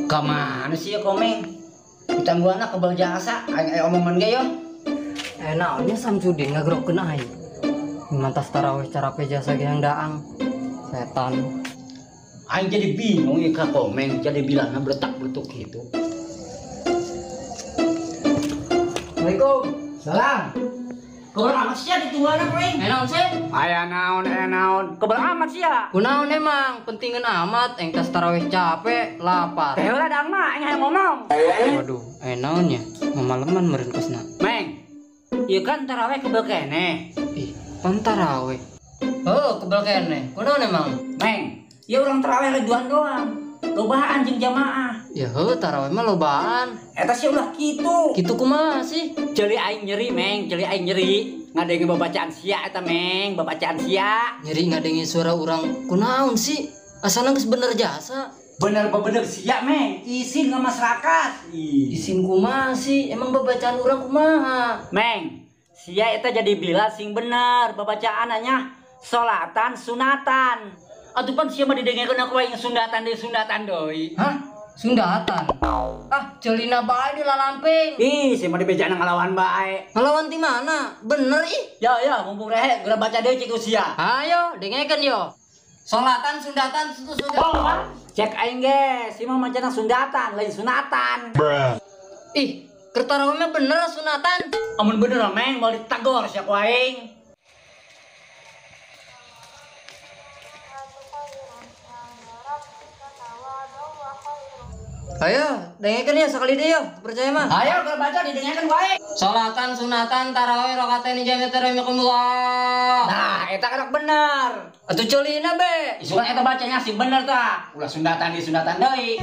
Kamana sih ya Komeng? Ditangguhanna kebal jasa, aing aya omongan ge yo. Naonnya Samsudin ngagerokeun aing. Mantas tarawih carape jasa ge yang daang. Setan. Aing jadi bingung ya ka Komeng, jadi bilangna beletak-beletuk gitu. Assalamualaikum. Salam. Kebal amat sia ditungguan aing. Naon sih? Aya naon, aya naon. Kebal amat sia. Kunaon emang, pentingan amat aing tas tarawih capek, lapar. Teh heula daang mah aing hayang ngomong. Waduh, aya naon nya? Mamaleman meureun kosna. Meng. Ieu kan tarawih kebal keneh. Ih, pan tarawih. Oh, kebal keneh. Kunaon emang? Meng, ieu urang tarawih riduan doang. Lobaan jeung jamaah. Ya heuh, tarawih mah lobaan. Eta sih ulah kitu. Kitu kumaha sih? Ceuli aing nyeri, Meng, ceuli aing nyeri. Ngadenge babacaan sia eta, Meng, babacaan sia. Nyeri ngadenge suara urang kunaon sih? Asana geus bener jasa. Bener bener sia, Meng. Isin ka masyarakat. Isin kumaha sih? Emang babacaan urang kumaha? Meng, sia eta jadi bila sing bener babacaannya salatan sunatan. Atuh pan sia mah didengekeun aku aing sundatan deui sundatan deui. Hah? Sundatan? Ah, celina bae di lalamping. Ih, sia mah dibejana ngalawan bae. Ngalawan ti mana? Bener ih. Ya ya, mumpung rehe geura baca deui cik usia. Ayo, dengekeun yo. Salatan sundatan sudah. Oh, cek aing ge, si mah macana sundatan lain sunatan. Bruh. Ih, keur tarawih mah bener sunatan. Amun bener Meng, mau ditagor sia ku aing. Ayo, dengekeun ya sekali deh yo, percaya mah. Ayo, kalau baca didengekeun wae. Salatan sunatan tarawih rakaataini jami tarawihkumullah. Nah, eta kan bener. Atuh ceulina be. Isukan eta bacanya sih bener tah. Ulah sundatan di sundatan deui.